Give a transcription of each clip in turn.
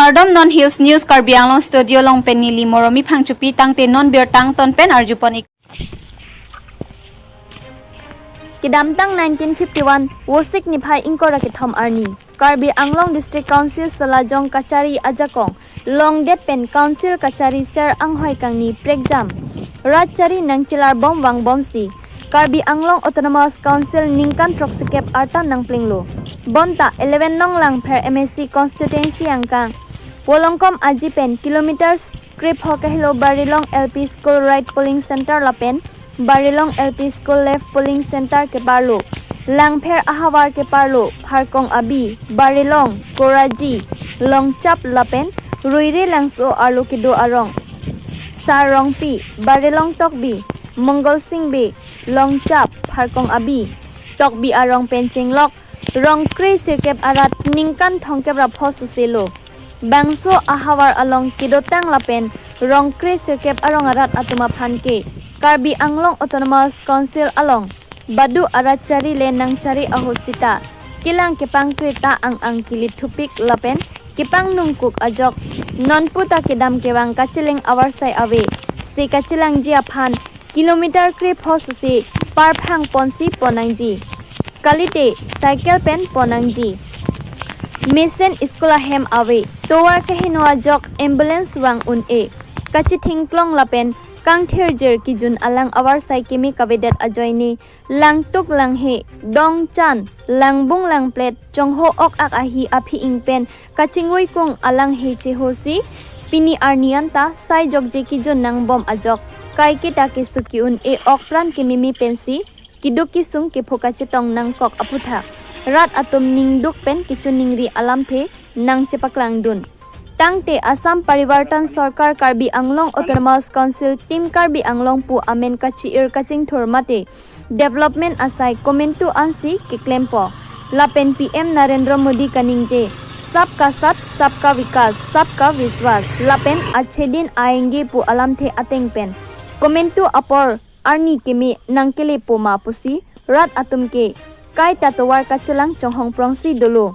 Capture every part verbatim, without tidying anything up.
Kardom, non Hills News Karbi Anglong studio along pen neli Moromi Phangchopi. Tangte non birta angton pen arjupon ik. Kedamtang nineteen fifty-one, Vosik niphai ingkoi ra kethom arni, Karbi Anglong District Council Solajong kachari ajakong longdet pen Council kachari ser anghoi kangni prekjam rat chari nangchelar bom vangbomsi Karbi Anglong Autonomous Council ningkan throksikep arta nangplenglo. Bonta eleven nong Langpher M A C constituency angkang Volongkom Aji pen kilometers krepho kahelo Barilong L P School right polling center lapen Barilong L P School left polling center keparlo Langpher ahavar keparlo Pharkong Abi, Barilong, Koraji, Longchap lapen Ruire Langso arlo kedo arong Sarongpi, Barilong Tokbi, Mongol Singbe, Longchap, Pharkong Abi, Tokbi arong pen chenglok rong kre sirkep arat ningkan thomkep ra pho suselo. Bangso ahavar along kedotang lapen rong kre sirkep arong arat atum aphan ke Karbi Anglong Autonomous Council along badu arat chari le nangchari ahut sita kelang kepangkre ta ang ang kili thupik lapen kepangnungkuk ajok nonpu ta kedam kevang kacheleng avarsai ave, se kachelangji aphan kilometer krepho susi parphang ponsi ponnangji. Kalite cycle pen ponnangji. Mesen school ahem ave. Tovar kaheno ajok ambulance vang un-e. Kachithingklong lapen kangthirjir kijun alang avarsai keme kavedet ajoine langtuk langhe, dongchan, langbung langplet, chongho ok ak ahi aphi ingpen kachingvoi kung alanghe chehosi pini arni anta sai jokje kijun nangbom ajok kaiketa kesuki un-e, okpran kememe pensi keduk kesung kepho kachetong nangkok aphuthak rat atum ningduk pen kechoningri alamthe nangchepaklangdun. Tangte Assam Parivartan Sorkar Karbi Anglong Autonomous Council Team Karbi Anglong pu amen kachi-ir kachingthur mate development asai komantu ansi keklempo. Lapen P M Narendra Modi kaningje Sabka Saath, Sabka Vikas, Sabka Vishwas lapen Achhe Din Aayenge pu alamthe ateng pen komantu apor arni keme nangkelepo ma pusi rat atum ke kaita tovar kacholang chonghong prongsi dolo.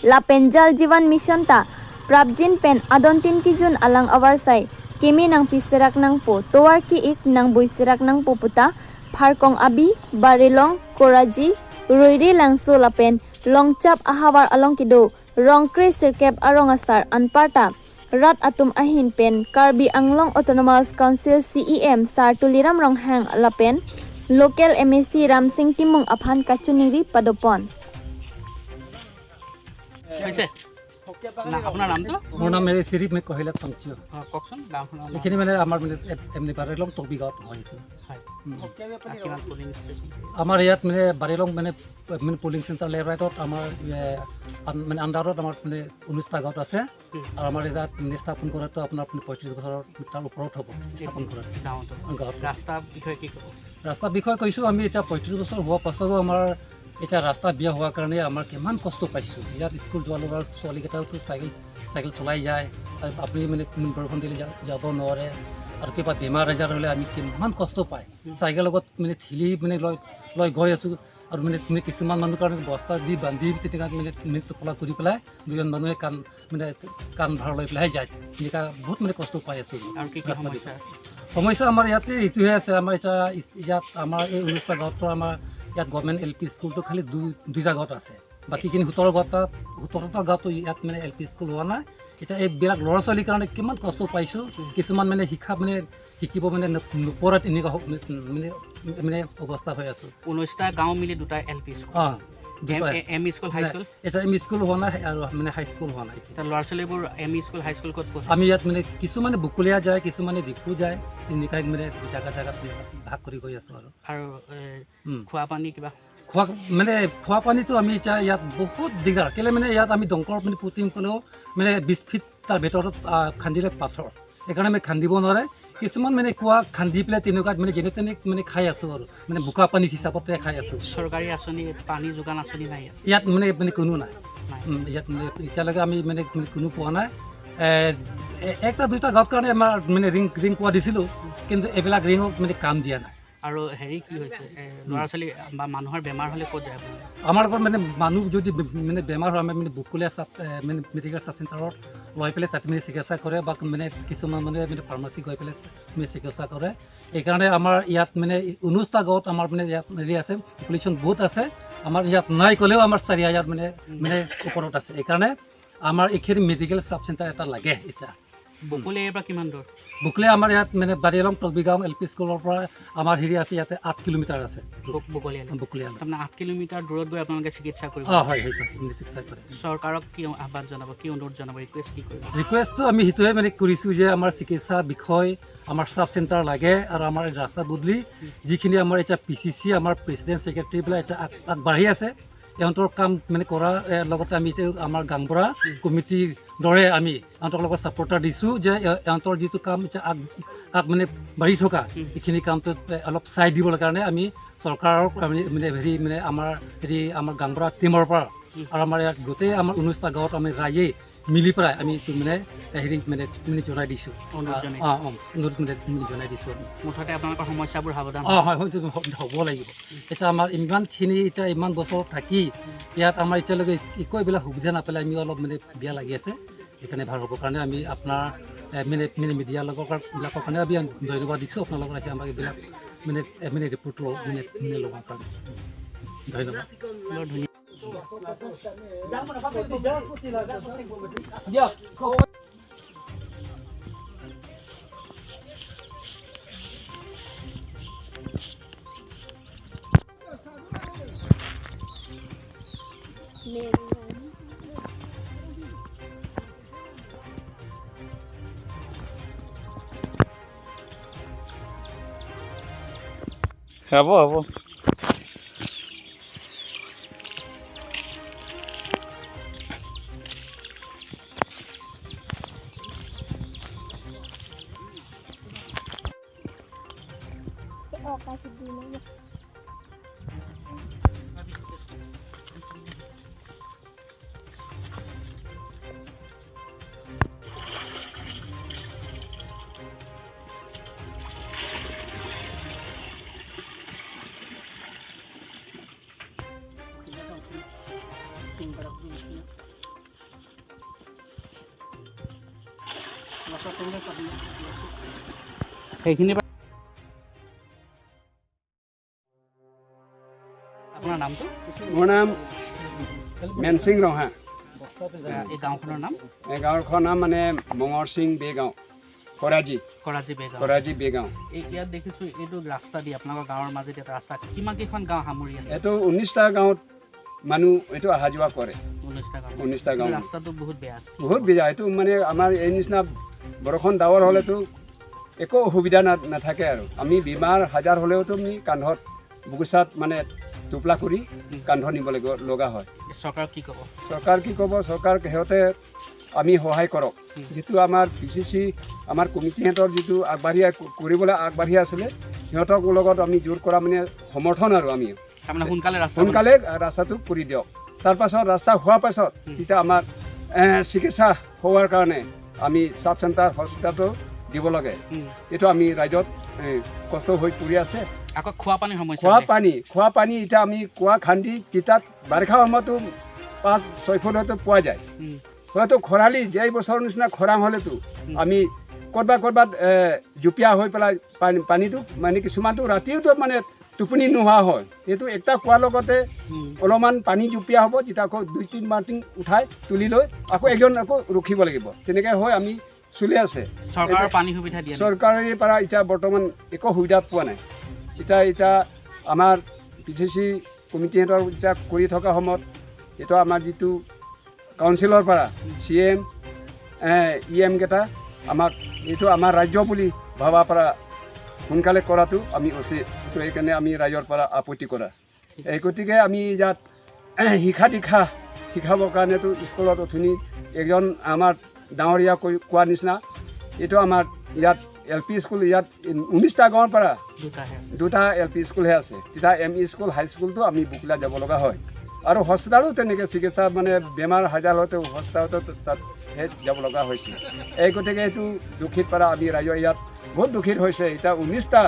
Lapen Jal Jeevan Mission ta prapjin pen adontin kijun alang avarsai keme nangpiserak nangpo, tovar ki-ik nangbui serak nangpo puta Pharkong Abi, Barilong, Koraji, Ruire Langso lapen Longchap ahavar along kedo rong kre sirkep arong asar anparta rat atum ahin pen Karbi Anglong Autonomous Council C E M Sar Tuliram Ronghang lapen local M A C Ramsing Timung aphan kachoningri padopon. হৈছে। না, আপোনাৰ নামটো? মোৰ নাম এই শ্ৰী মে কহিলা থংচিঅ। অ, কওকচোন, গাঁওখনৰ নাম। এইখিনি মানে আমাৰ মানে এম- এমনি বাৰেলং টকবি গাঁৱত হয় এইটো। হয়। উম। আৰু কিমান polling station? আমাৰ ইয়াত মানে বাৰেলং মানে মানে পলিং চেণ্টাৰ লেফ্ট ৰাইটত আমাৰ এ, আন- মানে আণ্ডাৰত আমাৰ মানে ঊনৈছটা গাঁৱত আছে। উম। আৰু আমাৰ ইয়াত মানে স্থাপন কৰাটো আপোনাৰ মানে পঁয়ত্ৰিছ বছৰৰ তাৰ ওপৰত হ'ব স্থাপন কৰাটো। গাঁৱতো। গাঁৱত। ৰাস্তাৰ বিষয়ে কি ক'ব? ৰাস্তাৰ বিষয়ে কৈছোঁ, আমি এতিয়া পঁয়ত্ৰিছ বছৰ হোৱাৰ পাছতো আমাৰ এতিয়া ৰাস্তা বেয়া হোৱাৰ কাৰণে আমাৰ কিমান কষ্ট পাইছোঁ। ইয়াত স্কুল যোৱা ল'ৰা ছোৱালীকেইটাওতো চাইকেল চাইকেল চলাই যায়। আৰু আপুনি মানে কোনো বৰষুণ দিলে যা- যাব নোৱাৰে। আৰু কিবা বেমাৰ আজাৰ হ'লে আমি কিমান কষ্ট পায়। চাইকেল লগত মানে ঠেলি মানে লৈ লৈ গৈ আছোঁ। আৰু মানে মানে কিছুমান মানুহ কাৰণে বস্তা দি বান্ধি তেনেকুৱা মানে মানে চকলা কৰি পেলাই দুজন মানুহে কাণ মানে কাণ ভাৰ লৈ পেলাই যায়। এনেকুৱা বহুত মানে কষ্ট পাই আছোঁ। আৰু কি কি ৰাস্তা সমস্যা দি। আছে? সমস্যা আমাৰ ইয়াতে এইটোহে আছে। আমাৰ এতিয়া ইছ- ইয়াত আমাৰ এই ঊনৈছটা গাঁৱত পৰা আমাৰ ইয়াত গভৰ্ণমেণ্ট এল পি স্কুলটো খালি দুই দুইটা গাঁৱত আছে। বাকীখিনি সোতৰ গাঁৱত সোতৰটা গাঁৱতো ইয়াত মানে এল পি স্কুল হোৱা নাই। এতিয়া এইবিলাক ল'ৰা ছোৱালীৰ কাৰণে কিমান কষ্ট পাইছোঁ। কিছুমান মানে শিক্ষা মানে শিকিব মানে ন- নোপোৱা তেনেকুৱা হ- মানে মানে মানে অৱস্থা হৈ আছোঁ। ঊনৈছটা গাঁও মিলি দুটা এল পি স্কুল। অ' দুটা। M E school, high school? এতিয়া এম ই স্কুল হোৱা নাই আৰু মানে হাই স্কুল হোৱা নাই। এতিয়া ল'ৰা ছোৱালীবোৰ এম ই স্কুল, হাই স্কুলত পঢ়ে? আমি ইয়াত মানে কিছুমানে বকুলীয়া যায়, কিছুমানে ডিফু যায়, তেনেকুৱাই মানে জেগা জেগাত মানে ভাগ কৰি গৈ আছোঁ আৰু। আৰু এ, উম। খোৱা পানী কিবা? খোৱা মানে খোৱা পানীটো আমি এতিয়া ইয়াত বহুত দিগদাৰ। কেলে মানে ইয়াত আমি দমকল মানে পুতিম ক'লেও মানে বিছ ফিট তাৰ ভিতৰত আহ, খান্দিলে পাথৰ। সেইকাৰণে আমি খান্দিব নোৱাৰে। কিছুমান মানে কুঁৱা খান্দি পেলাই তেনেকুৱা মানে যেনে তেনে মানে খাই আছোঁ আৰু মানে বোকা পানী হিচাপতে খাই আছোঁ। চৰকাৰী আঁচনি পানী যোগান আঁচনি নাই ইয়াত? ইয়াত মানে মানে কোনো নাই। নাই। উম, ইয়াত মানে এতিয়ালৈকে আমি মানে মানে কোনো পোৱা নাই। এ, এ- একটা দুটা গাঁৱত কাৰণে আমাৰ মানে ৰিং ৰিং কোৱা দিছিলোঁ, কিন্তু এইবিলাক ৰিঙো মানে কাম দিয়া নাই। আৰু হেৰি কি হৈছে, এ, ল'ৰা ছোৱালী বা মানুহৰ বেমাৰ হ'লে ক'ত যায় আপোনালোকে? আমাৰ লগত মানে মানুহ যদি বে-, মানে বেমাৰ হয়, আমি মানে বকুলীয়া চাব, এ, মানে মেডিকেল চাব চেণ্টাৰত লৈ পেলাই তাতে মানে চিকিৎসা কৰে বা মানে কিছুমান মানে মানে ফাৰ্মাচী গৈ পেলাই মানে চিকিৎসা কৰে। এইকাৰণে আমাৰ ইয়াত মানে ঊনৈশটা গাঁৱত আমাৰ মানে ইয়াত হেৰি আছে, পপুলেশ্যন বহুত আছে। আমাৰ ইয়াত নাই ক'লেও আমাৰ চাৰি হাজাৰ মানে মানে ওপৰত আছে। এইকাৰণে আমাৰ এইখিনি মেডিকেল চাব চেণ্টাৰ এটা লাগে এতিয়া। বকুলীয়া ইয়াৰ পৰা কিমান দূৰ? বকুলীয়া আমাৰ ইয়াত মানে বাৰিয়ালং টকবিগাঁও এল পি স্কুলৰ পৰা আমাৰ হেৰি আছে, ইয়াতে আঠ কিলোমিটাৰ আছে। বক-, বকলীয়ালৈ? বকলীয়ালৈ। তাৰমানে আঠ কিলোমিটাৰ দূৰত গৈ আপোনালোকে চিকিৎসা কৰিব? অ, হয়, হয়, হয়, চিকিৎসা কৰে। চৰকাৰক কি আহ্বান জনাব, কি অনুৰোধ জনাব, ৰিকুৱেষ্ট কি কৰিব? ৰিকুৱেষ্টটো আমি সেইটোৱে মানে কৰিছোঁ যে আমাৰ চিকিৎসা বিষয়, আমাৰ চাব চেণ্টাৰ লাগে আৰু আমাৰ এই ৰাস্তা পদূলি যিখিনি আমাৰ এতিয়া পি চি চি, আমাৰ প্ৰেচিডেণ্ট ছেক্ৰেটাৰী বিলাক এতিয়া আগ-, আগবাঢ়ি আছে, সিহঁতৰ কাম মানে কৰা, এ, লগতে আমি এতিয়া আমাৰ গাঁওবুঢ়া কমিটিৰ দৰে আমি সিহঁতৰ লগত ছাপোৰ্টাৰ দিছোঁ যে এ-, সিহঁতৰ যিটো কাম এতিয়া আগ, আগ মানে বাঢ়ি থকা, উম। এইখিনি কামটোত, এ, অলপ চাই দিবলৈ কাৰণে আমি চৰকাৰৰ আমি মানে হেৰি মানে আমাৰ হেৰি আমাৰ গাঁওবুঢ়া টিমৰ পৰা উম। আৰু আমাৰ ইয়াত গোটেই আমাৰ ঊনৈশটা গাঁৱত আমি ৰাইজে মিলি পেলাই আমি এইটো মানে হেৰি মানে মানে জনাই দিছোঁ। অনুৰোধ জনাইছে। অ, অ, অনুৰোধ মানে মানে জনাই দিছোঁ আমি। মুঠতে আপোনালোকৰ সমস্যাবোৰ সাৱধান অ, হয়। হয়, হয়, এইটো হ'ব, হ'ব লাগিব। এতিয়া আমাৰ ইমানখিনি, এতিয়া ইমান বছৰ থাকি ইয়াত আমাৰ এতিয়ালৈকে একো এইবিলাক সুবিধা নাপালে আমি অলপ মানে বেয়া লাগি আছে। সেইকাৰণে ভাল হ'বৰ কাৰণে আমি আপোনাৰ, এ, মানে, মানে মিডিয়া লগৰ কাৰ-, বিলাকৰ কাৰণে আমি ধন্যবাদ দিছোঁ। আপোনালোকৰ আহি আমাক এইবিলাক মানে, এ, মানে ৰিপৰ্ট ল-, মানে, মানে ল'বৰ কাৰণে ধন্যবাদ। বৰ ধুনীয়া। হ'ব, হ'ব। সেইখিনি পা-, আপোনাৰ নামটো? মোৰ নাম মেনসিং ৰহা। এই গাঁওখনৰ নাম? এই গাঁওখনৰ নাম মানে মঙৰসিং বেগাঁও, কৰাজী। কৰাজী বেগাঁও। কৰাজী বেগাঁও। এই ইয়াত দেখিছোঁ এইটো ৰাস্তা দি আপোনালোকৰ গাঁৱৰ মাজেদি এটা ৰাস্তা, কিমান কেইখন গাঁও সামৰি আছে? এইটো ঊনৈশটা গাঁৱত মানুহ এইটো অহা যোৱা কৰে। ঊনৈশটা গাঁও। ঊনৈশটা গাঁও। ৰাস্তাটো বহুত বেয়া। বহুত বেয়া। এইটো মানে আমাৰ এই নিচিনা বৰষুণ ডাৱৰ হ'লেতো একো অসুবিধা না-, নাথাকে আৰু। আমি বেমাৰ আজাৰ হ'লেওতো আমি কান্ধত, বুকুচাত মানে টোপলা কৰি কান্ধত নিব লাগিব, লগা হয়। চৰকাৰক কি ক'ব? চৰকাৰ কি ক'ব? চৰকাৰ সিহঁতে আমি সহায় কৰক। উম। যিটো আমাৰ পি চি চি, আমাৰ কমিটিহঁতৰ যিটো আগবাঢ়ি আ-, কৰিবলৈ আগবাঢ়ি আছিলে, সিহঁতৰ লগত আমি জোৰ কৰা মানে সমৰ্থন আৰু আমি। তাৰমানে সোনকালে ৰাস্তা সোনকালে ৰাস্তাটো কৰি দিয়ক। তাৰ পাছত ৰাস্তা হোৱাৰ পাছত উম। তেতিয়া আমাৰ, এ, চিকিৎসা হোৱাৰ কাৰণে আমি চাব চেণ্টাৰ হস্পিটেলটো দিব লাগে। উম। এইটো আমি ৰাইজত, এ, কষ্ট হৈ পৰি আছে। আকৌ খোৱা পানীৰ সমস্যা খোৱা নাই? পানী, খোৱা পানী এতিয়া আমি কুঁৱা খান্দি তিতাত বাৰিষা সময়তো পাঁচ ছয় ফুট হয়তো পোৱা যায়। উম। হয়তো খৰালি, যে এই বছৰৰ নিচিনা খৰাং হ'লেতো উম। আমি ক'ৰবাত ক'ৰবাত, এ, জুপীয়া হৈ পেলাই পানী, পানীটো মানে কিছুমানতো ৰাতিওতো মানে টোপনি নোহোৱা হয়। এইটো একটা কুঁৱাৰ লগতে উম। অলপমান পানী জুপীয়া হ'ব, তেতিয়া আকৌ দুই তিনি বাল্টিং উঠাই তুলি লৈ আকৌ এজন আকৌ ৰখিব লাগিব। তেনেকে হৈ আমি চলি আছে। চৰকাৰৰ এতিয়া পানী সুবিধা দিয়া নাই? চৰকাৰৰ পৰা এতিয়া বৰ্তমান একো সুবিধা পোৱা নাই। এতিয়া, এতিয়া আমাৰ পি চি চি কমিটিহঁতৰ এতিয়া কৰি থকা সময়ত এইটো আমাৰ যিটো কাউন্সিলৰ পৰা চি এম, এ, ই এম কেইটা আমাক এইটো আমাৰ ৰাজ্য বুলি ভবা পৰা সোনকালে কৰাটো আমি উচিত। তো এইকাৰণে আমি ৰাইজৰ পৰা আপত্তি কৰা। এই গতিকে আমি ইয়াত শিক্ষা দীক্ষা শিকাবৰ কাৰণেতো স্কুলত অথনি এজন আমাৰ ডাঙৰীয়া কৈ কোৱা নিচিনা এইটো আমাৰ ইয়াত এল পি স্কুল ইয়াত ঊনৈশটা গাঁৱৰ পৰা দুটাহে। দুটা এল পি স্কুলহে আছে। তেতিয়া এম ই স্কুল, হাই স্কুলটো আমি বকুলীয়া যাব লগা হয়। আৰু হস্পিটেলো তেনেকে চিকিৎসা মানে বেমাৰ আজাৰ হওঁতে হস্পিটেলতো তাত সেই যাব লগা হৈছে। এই গতিকে এইটো দুখিত পৰা আমি ৰাইজৰ ইয়াত বহুত দুখিত হৈছে। এতিয়া ঊনৈশটা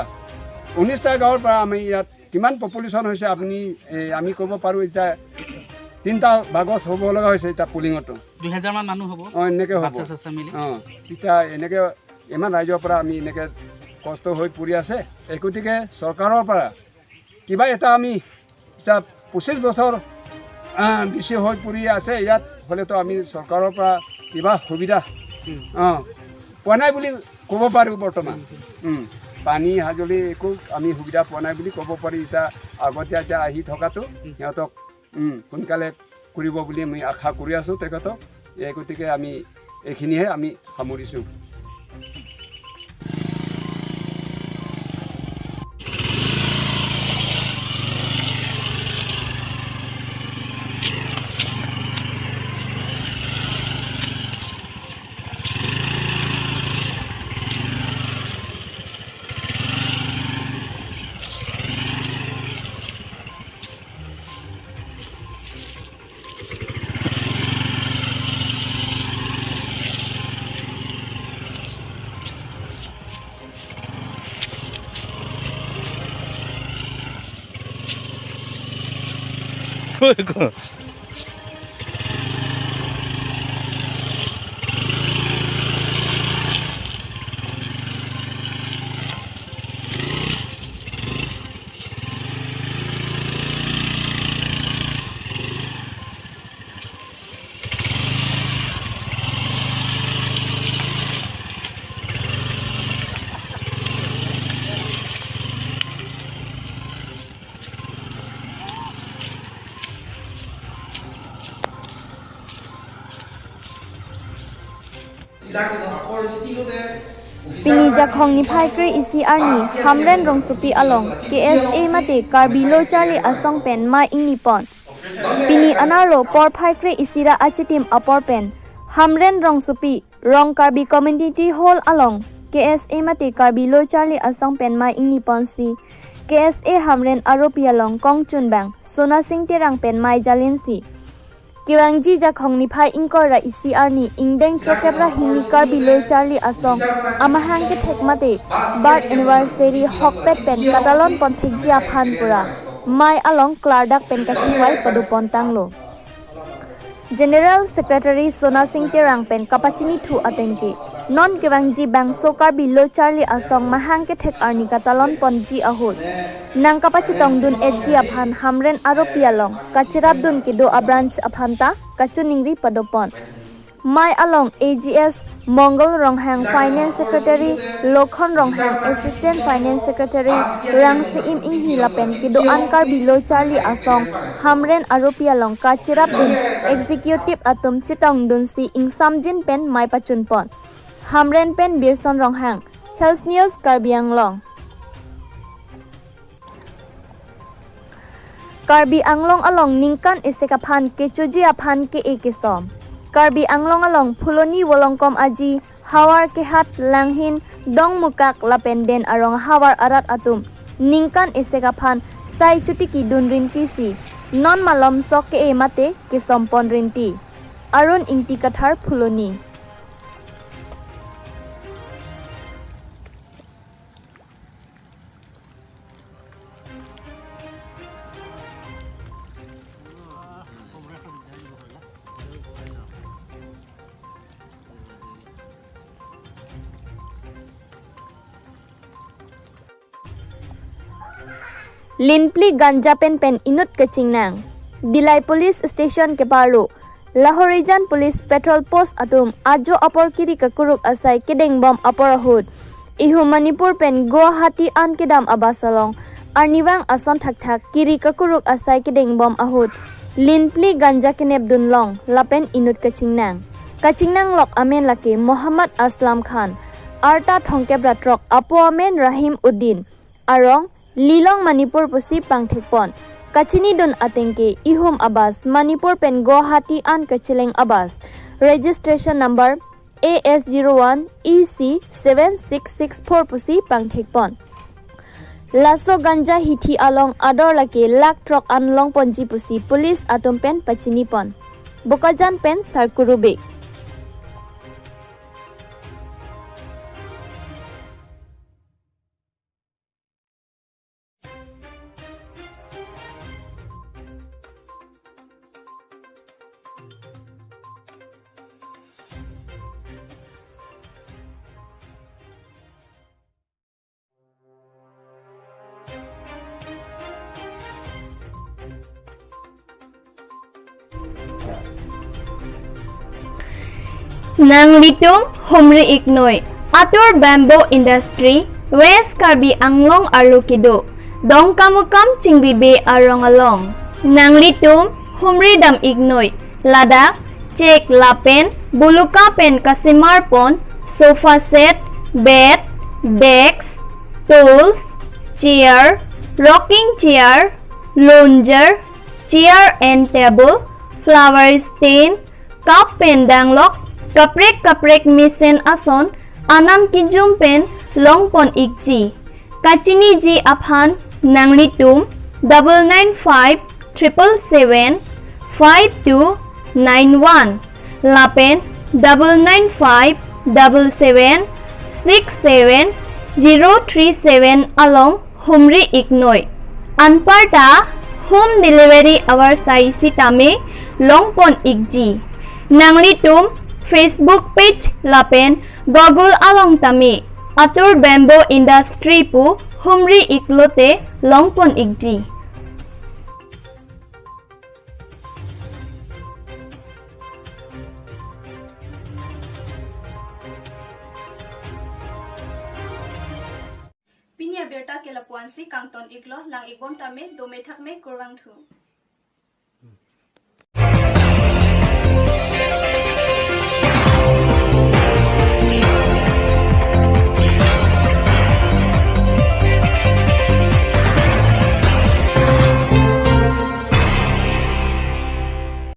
ঊনৈশটা গাঁৱৰ পৰা আমি ইয়াত কিমান পপুলেশ্যন হৈছে আপুনি, এ, আমি ক'ব পাৰোঁ এতিয়া তিনিটা ভাগত হ'ব লগা হৈছে এতিয়া পুলিঙতো। দুহেজাৰ মান মানুহ হ'ব। অ, এনেকে হ'ব। বাচ্চা চাচ্চা মিলি। অ, তেতিয়া এনেকে ইমান ৰাইজৰ পৰা আমি এনেকে কষ্ট হৈ পৰি আছে। এই গতিকে চৰকাৰৰ পৰা কিবা এটা আমি এতিয়া পঁচিছ বছৰ, আহ, বেছি হৈ পৰি আছে ইয়াত, হ'লেতো আমি চৰকাৰৰ পৰা কিবা সুবিধা, উম। অ, পোৱা নাই বুলি ক'ব পাৰোঁ বৰ্তমান। উম। উম, পানী হাজলি একো আমি সুবিধা পোৱা নাই বুলি ক'ব পাৰি। এতিয়া আগতীয়াকৈ আহি থকাটো উম। সিহঁতক, উম, সোনকালে কৰিব বুলি আমি আশা কৰি আছোঁ তেখেতক। এই গতিকে আমি এইখিনিয়ে আমি সামৰিছোঁ। Pini Jakhong niphai kre-isi arni Hamren rongsopi along K S A mate Karbi Lo Charli Asong pen mei ingni pon. Pini anerlo porphai kre-isi ra achitim apor pen Hamren rongsopi Rong Karbi Community Hall along K S A mate Karbi Lo Charli Asong pen mei ingni ponsi K S A Hamren aropi along kongchunbang Sonasing Terang pen mei jalinsi kevangji Jakhong niphai ingkoi ra isi arni ingdeng throkkep ra hini Karbi Lo Charli Asong amahang kethek mate birth anniversary hokpet pen katalon ponthekji aphan pura mei along klardak pen kachingvai pado pon tanglo. General Secretary Sonasing Terang pen kapachinithu atengke non kevangji bangso Karbi Lo Charli Asong mahang kethek arni katalon ponji ahut nang kapachitongdun-etji aphan Hamren aropi along kachirapdun kedo a-branch aphan ta kachiningri pado pon. Mei along A G S Mongol Ronghang, Finance Secretary, Lokhon Ronghang, Assistant Finance Secretary, Rangsiim Inghi lapen kedo-an Karbi Lo Charli Asong Hamren aropi along kachirapdun executive atum chitongdunsi ingsamjin pen mei pachun pon. Hamren pen Birson Ronghang, Health News Karbi Anglong. Karbi Anglong along ningkan isi aphan kechoji aphan ke-e kesom. Karbi Anglong along Phuloni Volongkom Aji, Hawar Kehat, Langhin, Dongmukak lapen den arong havar arat atum ningkan isi aphan sai chotiki dun rintisi non malom sok ke-e mate kesom pon rinti. Arun Ingti Kathar, Phuloni. Linpli ganja pen pen inut kachingnang. Dillai Police Station keparlo Lahorijan Police Patrol Post atum ajo apor kiri kakuruk asai kedengbom apor ahut ihum Manipur pen Guwahati an kedam a-bus along arnivang ason thakthak kiri kakuruk asai kedengbom ahut linpli ganja kenepdun long lapen inut kachingnang. Kachingnan lok amen lake Mohammad Aslam Khan, arta thomkep ra throk, apo amen Rahim Uddin, arong Lilong Manipur pusi pangthek pon. Kachinidun atengke ihum a-bus Manipur pen Guwahati an kacheleng a-bus, registration number A S zero one E C seven six six four pusi pangthek pon. Laso ganja hithi along ador lake lakh throk an long ponji pusi police atum pen pachini pon. Bokajan pen Sarkuru Bey. Nanglitum humri iknoi, Atur Bamboo Industry, West Karbi Anglong arlo kedo, Dongkamukam Chingribe arong along. Nanglitum humri dam iknoi, ladak chek lapen buluka pen kasemar pon sofa set, bed, desk, stools, chair, rocking chair, lounger, chair and table, flower stand, cup pen danglok, kaprek kaprek mesen ason anam kejum pen longpon ikji. Kachiniji aphan nanglitum double nine five triple seven five two nine one lapen double nine five double seven six seven zero three seven along humri iknoi. Anparta home delivery avarsai sitame longpon ikji. Nanglitum Facebook page lapen Google along tame Atur Bamboo Industry pu humri iklote longpon ikji. Pini abirta ke lapu-ansi kangton iklo, lang ikbom tame, dome thakme, kurvangthu.